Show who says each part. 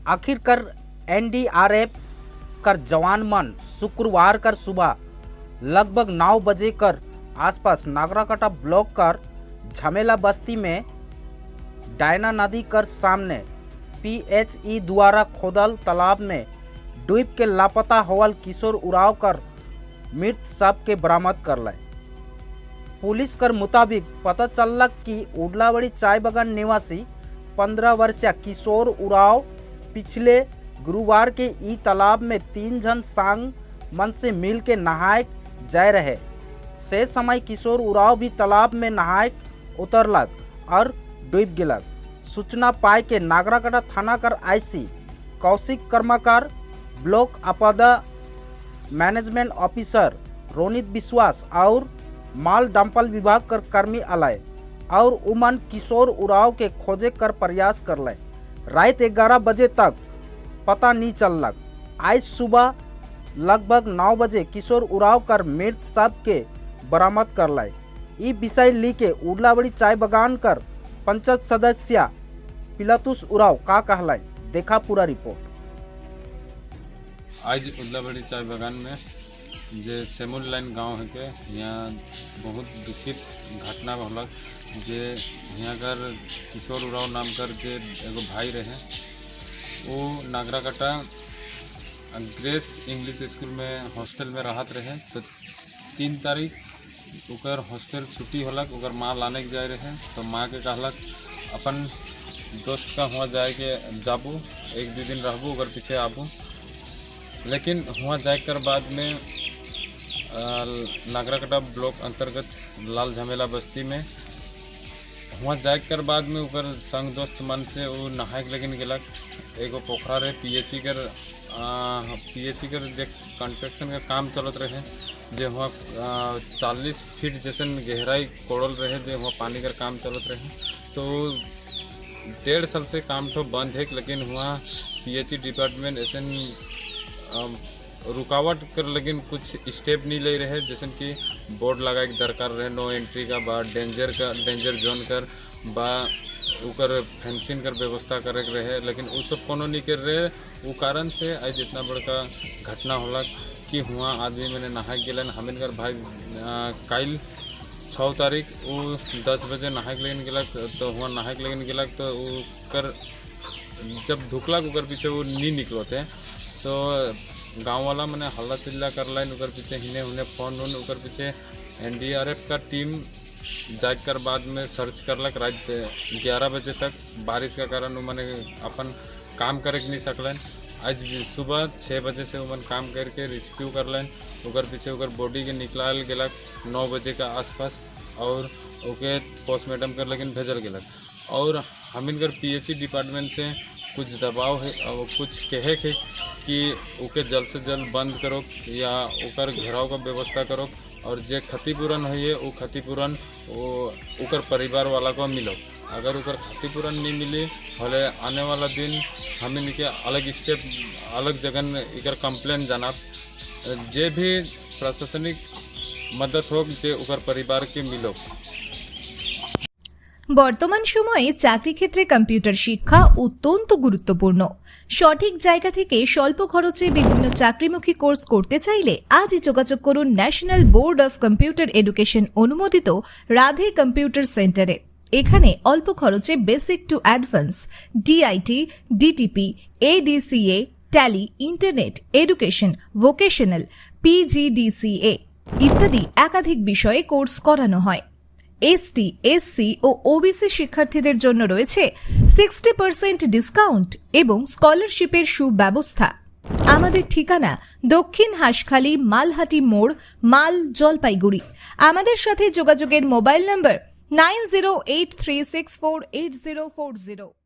Speaker 1: आखिरकार एनडीआरएफ कर जवान मन शुक्रवार कर सुबह लगभग 9 बजे कर आसपास नागराकाटा ब्लॉक कर झमेला बस्ती में डायना नदी कर सामने पीएचई द्वारा खोदल तालाब में डूब के लापता होवल किशोर उरांव कर मृत शव के बरामद कर लाए। पुलिस कर मुताबिक पता चललक कि उडलाबाड़ी चाय बागान निवासी 15 वर्षीय किशोर उरांव पिछले गुरुवार के ई तालाब में तीन जन संग मन से मिल के नहाए जाए रहे। से समय किशोर उरांव भी तालाब में नहाए उतरलक और डूब गेलक। सूचना पाए के नागराकाटा थाना कर आईसी कौशिक कर्मकार, ब्लॉक आपदा मैनेजमेंट ऑफिसर रोनित विश्वास और माल डंपल विभाग कर कर्मी आलाय और उमन किशोर उरांव के खोजे कर प्रयास कर ले। रात 11 बजे तक पता नहीं चललक। आज सुबह लगभग 9 बजे किशोर उरांव कर मृत शव के बरामद कर लाए। ई विषय ली के उडलाबाड़ी चाय बागान कर पंचायत सदस्य पिलातुस उरांव का कहलाए, देखा पूरा रिपोर्ट।
Speaker 2: आज उदलाबाड़ी चाय बागान में जे सेमुल लाइन गांव है के यहाँ बहुत दुखित घटना होलक, जे यहाँ कर किशोर उरांव नाम कर जे एगो भाई रहे, वो नागराकाटा ग्रेस इंग्लिश स्कूल में हॉस्टल में रहत रहे। तो 3 तारीख ओकर हॉस्टल छुट्टी होलक, ओकर माँ लाने के जाए रहे, तो माँ के कहलक अपन दोस्त का हुआ जाए के जाबू, एक दो दिन रहबू, ओकर पीछे आबू। लेकिन हुआ जाए कर बाद में नागराकाटा ब्लॉक अंतर्गत लाल झमेला बस्ती में हुआ जाए कर बाद में ओकर संग दोस्त मन से वो नहाए के लेकिन गेलक। एगो पोखरा रहे, पीएचई कर जे कंस्ट्रक्शन का काम चलत रहे, जे वहाँ 40 फीट जैसन गहराई कोड़ल रहे, जे वहाँ पानी कर काम चलत रहे। तो 1.5 साल से काम तो बंद है, लेकिन वहाँ पीएचई डिपार्टमेंट ऐसे रुकावट कर लेकिन कुछ स्टेप नहीं ले रहे, जैसे कि बोर्ड लगाए के दरकार रहे नो एंट्री का बा डेंजर का, डेंजर जोन कर बा ओकर फेंसिंग कर व्यवस्था करे के रहे, लेकिन उ सब कोनो नहीं कर रहे। वो कारण से आज इतना बड़का घटना होला कि हुआ आदमी मैंने नहाए गेलन। हमिन कर भाई काल्हि 6 तारीख वो 10 बजे नहाए के लेकिन गेलक, तो हुआ नहाए के लेकिन गेलक, तो वो कर जब ढुकलक ओकर पीछे वो नहीं निकलते, तो गांव वाला मने हल्ला चिल्ला कर लाइन ओकर पीछे हिने हुने फोन उन। ओकर पीछे एनडीआरएफ का टीम जाकर बाद में सर्च करलक रात 11 बजे तक। बारिश का कारण वो मने अपन काम करे के नहीं सकलन। आज भी सुबह 6 बजे से उमन काम करके रेस्क्यू करलन। ओकर पीछे ओकर बॉडी के निकलाल गेलक 9 बजे के आसपास और ओके पोस्टमार्टम कर लेकिन भेजल गेलक। और हमिन कर पीएचई डिपार्टमेंट से कुछ दबाव है और कुछ कहे के कि ओके जल्द से जल्द बंद करो या ओकर घेराव का व्यवस्था करो और जे क्षतिपूरण होइए वो क्षतिपूरण वो ओकर परिवार वाला को मिलो। अगर ओकर क्षतिपूरण नहीं मिली होले, आने वाला दिन हमिन के अलग स्टेप, अलग जगह एकर कंप्लेन जनाब। जे भी प्रशासनिक मदद हो जे ओकर परिवार के मिलो।
Speaker 3: বর্তমান সময়ে চাকরি ক্ষেত্রে কম্পিউটার শিক্ষা অত্যন্ত গুরুত্বপূর্ণ। সঠিক জায়গা থেকে স্বল্প খরচে বিভিন্ন চাকরিমুখী কোর্স করতে চাইলে আজই যোগাযোগ করুন national board of computer education অনুমোদিত রাধে কম্পিউটার সেন্টারে। এখানে অল্প খরচে basic to advance DIT, DTP, ADCA, Tally, internet, education, vocational, PGDCA ইত্যাদি একাধিক বিষয়ে কোর্স করানো হয়। এসটি, এসসি ও ওবিসি শিক্ষার্থীদের জন্য রয়েছে 60% ডিসকাউন্ট এবং স্কলারশিপের সুব্যবস্থা। আমাদের ঠিকানা দক্ষিণ হাঁসখালি, মালহাটি মোড়, মাল, জলপাইগুড়ি। আমাদের সাথে যোগাযোগের মোবাইল নম্বর 9083648040।